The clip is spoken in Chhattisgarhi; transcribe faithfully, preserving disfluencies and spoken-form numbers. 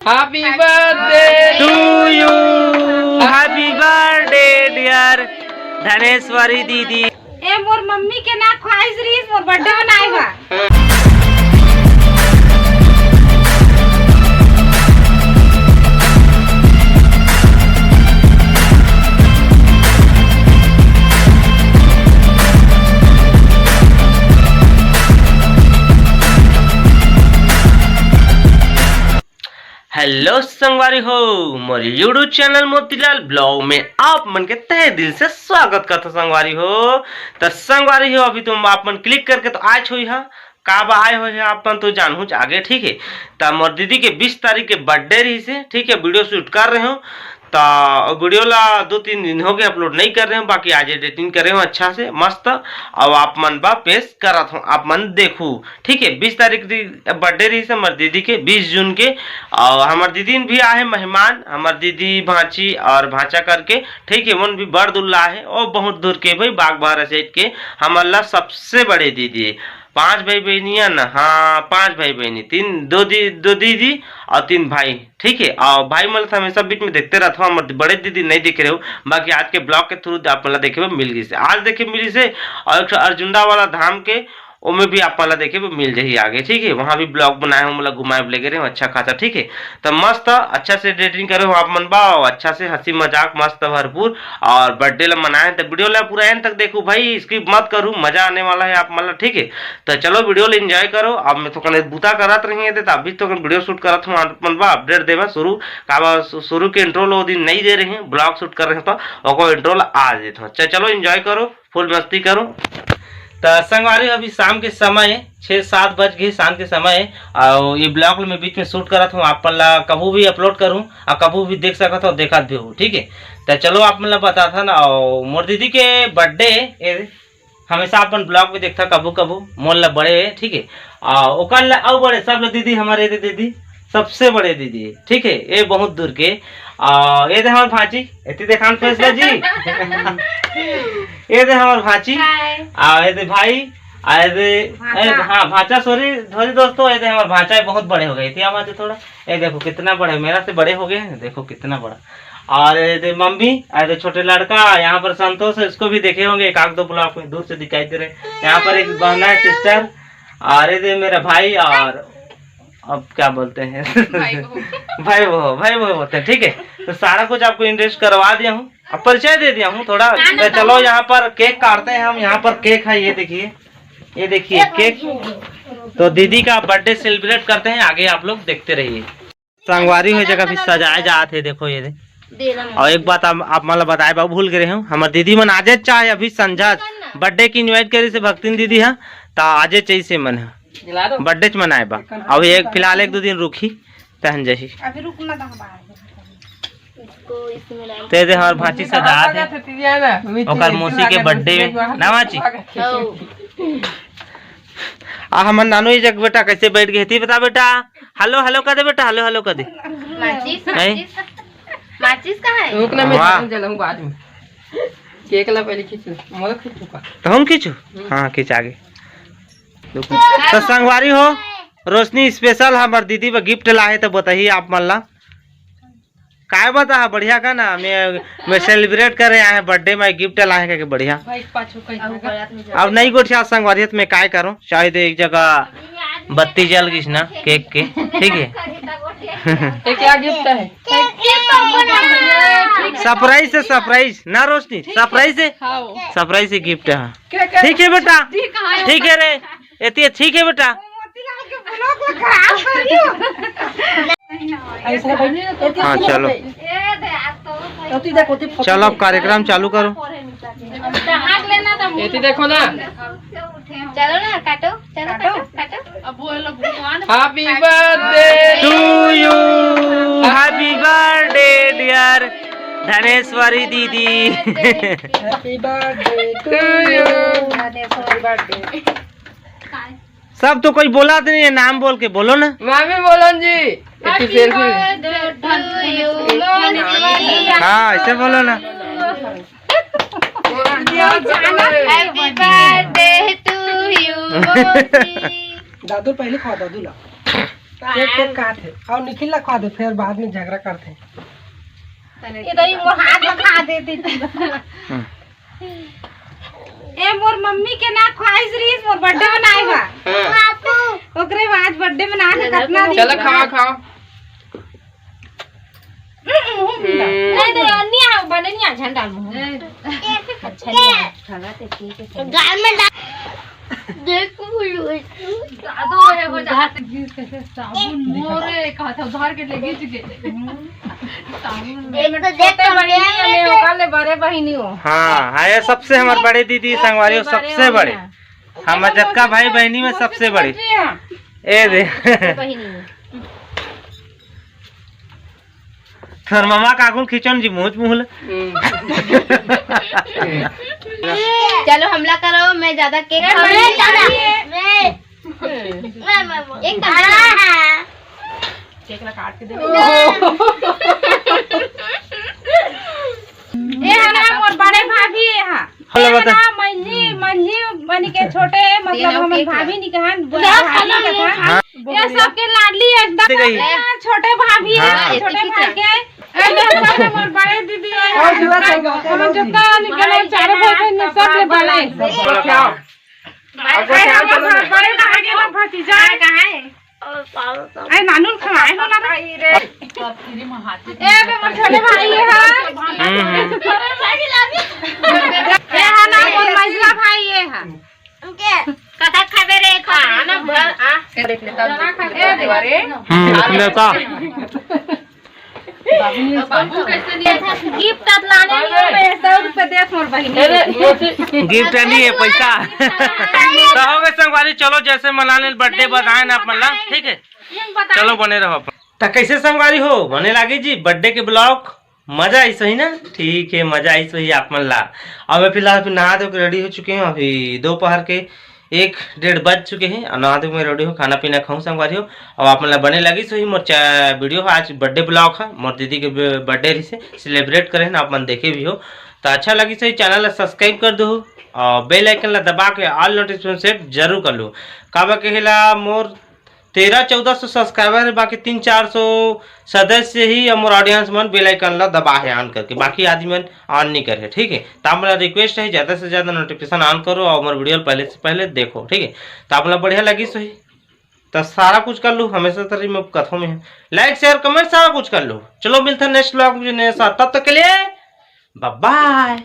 Happy birthday to you. Happy birthday dear Dhaneshwari दीदी। ए, मोर मम्मी के ना ख्वाहिश रहिस, मोर बर्थडे मनाए बा। हेलो संगवारी हो, मोर YouTube चैनल मोतीलाल ब्लॉग में आप मन के तहे दिल से स्वागत करत हों संगवारी हो। त संगवारी हो, अभी तुम आप मन क्लिक करके तो आए होई हा, का बा आए होई हा आप मन तो जानहूच आगे, ठीक है। त मोर दीदी के बीस तारीख के बर्थडे रहिस हे, ठीक है, वीडियो शूट कर रहे हों। त वीडियो ला दो तीन दिन हो गए अपलोड नहीं कर रहे हों, बाकी आज एडिटिंग करे हों अच्छा से मस्त। अब आप मन बा पेश करत हों, आप मन देखू, ठीक है। बीस तारीख दी बर्थडे रहिस हे हमर दीदी के, बीस जून के। और हमर दीदी भी आहे मेहमान, हमर दीदी, भांची और भांचा करके, ठीक है। उन भी बड़ दुल्ला हे, ओ बहुत दूर के भाई, बागबाहरा साइड के। हमर ला सबसे बड़े दीदी हे, पांच भाई बहनी हे ना, हाँ, पांच भाई बहनी, तीन, दो दी, दो दीदी और तीन भाई, ठीक है। और भाई मन ला हमेशा बीच में देखते रहत हों, हमर बड़े दीदी नहीं देखे रहे हों, बाकी आज के ब्लॉग के थ्रू आप मन ला देखे बर मिल गइस हे, आज देखे मिलिस हे। और एक ठो अर्जुंदा वाला धाम के, ओमे भी आप मन ला देखे बर मिल जाही आगे, ठीक है। वहाँ भी ब्लॉग बनाए हों, ओमन ला घुमाए बर लेगे रहे हों अच्छा खासा, ठीक है। त मस्त अच्छा से एडिटिंग करे हों आप मन बा, और अच्छा से हंसी मजाक मस्त भरपूर, और बर्थडे ला मनाए हों। त वीडियो ला पूरा एंड तक देखू भाई, स्किप मत करू, मजा आने वाला है आप मन ला, ठीक है। त चलो वीडियो ला एंजॉय करो। अब मैं थोकन बूता करत रही हे, त अभी थोकन वीडियो शूट करत हों आप मन बा, अपडेट देवा शुरू, का बा शु-, शुरू के इंट्रो ला ओ दिन नहीं दे रहे हों, ब्लॉग शूट कर रहे हों, त ओकर इंट्रो ला आज देत हों। च-, चलो एंजॉय करो, फुल मस्ती करो। त संगवारी, अभी शाम के समय हे, छः सात बज गे शाम के समय हे, और ये ब्लॉग ला मैं बीच में शूट करत हों, आप मन ला कभू भी अपलोड करूँ और कभू भी देख सकत हो, देखत भी हो, ठीक है। त चलो आप मन ला बताथन, और मोर दीदी के बर्थडे, ए, हमेशा अपन ब्लॉग में देखथा कभू कभू, मोर ला बड़े हे, ठीक है, और ओकर ला अउ बड़े सब ला दीदी, हमर ए दे दीदी, सबसे बड़े दीदी, ठीक है, ये बहुत दूर के। आ, ये दे हमर भांची, एती देखान फैसला जी। ये दे हमर भांची, हाय। आ, ये दे भाई, आ, ये दे, भांचा। ए, हाँ, भांचा, सॉरी, सॉरी दोस्तों, ये दे हमर भांचा, ये बहुत बड़े हो गए। एती आवा जी थोड़ा, ये देखो कितना बड़ा है, मेरा से बड़े हो गए हैं, देखो कितना बड़ा। और ये दे मम्मी, और ये दे छोटे लड़का, यहाँ पर संतोष है, इसको भी देखे होंगे एक आध दो ब्लॉग में, दूर से दिखाई दे रहे हैं। यहाँ पर एक बहना है, सिस्टर, और ये दे मेरा भाई, और अब क्या बोलते हैं? भाई बहू। भाई बहू, भाई बहू बोलते हैं, ठीक है। तो सारा कुछ आपको इंट्रोड्यूस करवा दिया हूँ, अब परिचय दे दिया हूँ थोड़ा। तो चलो, यहाँ पर केक काटते हैं हम। यहाँ पर केक है, ये देखिए, ये देखिए केक। तो दीदी का बर्थडे सेलिब्रेट करते हैं, आगे आप लोग देखते रहिए। संगवारी हो, जगह भी सजाए जात हे, देखो ये दे। और एक बात आप, आप मन ला बताए बर भूल गे रहेंव, हमर दीदी मन आजे चाहे अभी संझा बर्थडे के इनवाइट करिस हे भक्तिन दीदी हा, त आजे चाहिस हे मन हा बर्थडे च मनाए बर। अभी एक फिलहाल एक दो दिन रुकही, तहन जही। अभी रुकना दंग बाहर। इसको इसमें डाल। ते दे हमर भांची सजात हे, ओकर मौसी के बर्थडे में ना भांची। आ हमर नानू ये जग बेटा कैसे बैठ गए थी, बता बेटा। हेलो हेलो कर दे बेटा, हेलो हेलो कर दे। माचिस, नहीं। माचिस, माचिस कहाँ है? रुक ना, मैं वाह। जलाऊं बाद में। केक ला पहले खींच ले, मोला खींच चुका। तो हम खींचू? हम्म। हाँ, खींच आगे। रुक। तो संगवारी हो, रोशनी स्पेशल हमर दीदी बर गिफ्ट लाहे, तो बताही आप मन ला। काय बता, बढ़िया का ना, मैं, मैं सेलिब्रेट करे आए हैं बर्थडे में, गिफ्ट लाए हैं करके बढ़िया। भाई, पाछू कहीं अब नहीं गोठिया संगवारी, तो मैं काय करूं, शायद एक जगह बत्ती जल गई ना केक के, ठीक है। ये क्या गिफ्ट है? सरप्राइज है, सरप्राइज ना रोशनी, सरप्राइज है, हाँ। सरप्राइज है, गिफ्ट है। ठीक है बेटा, ठीक है रे, एती ठीक है बेटा। हाँ, चलो। चलो, अब कार्यक्रम चालू करो। एती देखो ना। चलो ना, काटो, चलो, काटो, काटो। Happy birthday to you, happy birthday dear Dhaneshwari दीदी। Happy birthday to you। Dhaneshwari birthday। सब तो कोई बोला तो नहीं है, नाम बोल के बोलो ना। मैं भी बोलूं जी। Happy birthday to you, Mohan ji. हाँ, ऐसे बोलो ना। Happy birthday to you, Mohan ji. दादू पहले खा, दादू ला। केक केक काट हे। अउ निखिल ला खवा दे, फिर बाद में झगड़ा करथे। ये तो ये मोर हाथ में खा देती। ए, मोर मम्मी के ना ख्वाहिश रहीस, मोर बर्थडे मनाए बा। ओकरे बाद बर्थडे मना के कतना दिन चला, खावा, खावा। नहीं दे, नहीं आओ, बने नहीं आ, झंडा मुंह। अच्छा नहीं आ। गाल में डाल। देख, दादो है वो जात। साबुन मोरे कहा था, उधार के ले गई। साबुन। एक तो देख, छोटे बहिनी है, मैं ओकर ले बड़े बहिनी हो। हाँ, हाँ, ये सबसे हमारे बड़े दीदी, संगवारी हो, सबसे बड़े। हम जतका भाई बहिनी में सबसे बड़े। ए दे। बहिनी में। तोर ममा काकुन खिंचन जी मुँह मुँह ले। चलो हमला करो, मैं ज्यादा केक खाऊंगी। मैं, मैं, मैं, मैं, मैं, एक केक ला काट के दे। ए हना मोर बड़े भाभी ए हा। हेलो, ए बता। हना मंझी, मंझी बनी के छोटे, मतलब हमन भाभी नहीं कहन, बड़े भाभी कहन। हाँ। ये सबके लाडली एकदम। छोटे भाभी है, हाँ। छोटे भाई के। ए, ये सब मोर बड़े दीदी है। और जुआ संग। हम जतना निकले, चारों भाई बहन में सबले बड़े। बड़ा क्या? बड़े भाई के भतीजा है, कहाँ है? ए, नानू खवाए हो ना रे। ए, बे, मोर छोटे भाई है। हम्म, हम्म। ए, हा ना, मोर मझला भाई है, हा। कथा खाबे रे, खा ना, भर, आ। देख लेता, देख लेता। हम्म, देख लेता। गिफ्ट अब लाने नहीं हो, मैं सौ रुपए दे मोर बहिनी। गिफ्ट नहीं है, पैसा। तो हो गए संगवारी, चलो जैसे मना ले बर्थडे बताए ना अपन ला, ठीक है? चलो बने रहो अपन। तो कैसे संगवारी हो, बने लागी जी बर्थडे के ब्लॉग? मजा आई सही ना? ठीक है, मजा आई सही आप मन ला। अब मैं फिलहाल अभी नहा धो के रेडी हो चुके हैं, अभी दोपहर के एक डेढ़ बज चुके हैं और नहा धो के मैं रेडी हो, खाना पीना खाऊँ संगवारी हो। अब आप मन ला बने लगी सही मोर चा-, वीडियो है, आज बर्थडे ब्लॉग है, मोर दीदी के ब-, बर्थडे रही से सेलिब्रेट करे हैं, आप मन देखे भी हो। तो अच्छा लगी सही, चैनल ला सब्सक्राइब कर दो और बेल आइकन ला दबा के ऑल नोटिफिकेशन सेट जरूर कर लो। काबर के हेला मोर तेरह चौदह सौ सब्सक्राइबर है, बाकी तीन चार सौ सदस्य ही हमर ऑडियंस मन बेल आइकन ला दबा है ऑन करके, बाकी आदमी मन ऑन नहीं करे, ठीक है। तो आप मन ला रिक्वेस्ट है, ज़्यादा से ज़्यादा नोटिफिकेशन ऑन करो और हमर वीडियो पहले से पहले देखो, ठीक है। तो आप मन ला बढ़िया लगी सही, तो सारा कुछ कर लो, हमेशा तरह मैं कथों में है, लाइक शेयर कमेंट सारा कुछ कर लो। चलो मिलते हैं नेक्स्ट ब्लॉग में नए साथ, तब तक के लिए बाय बाय।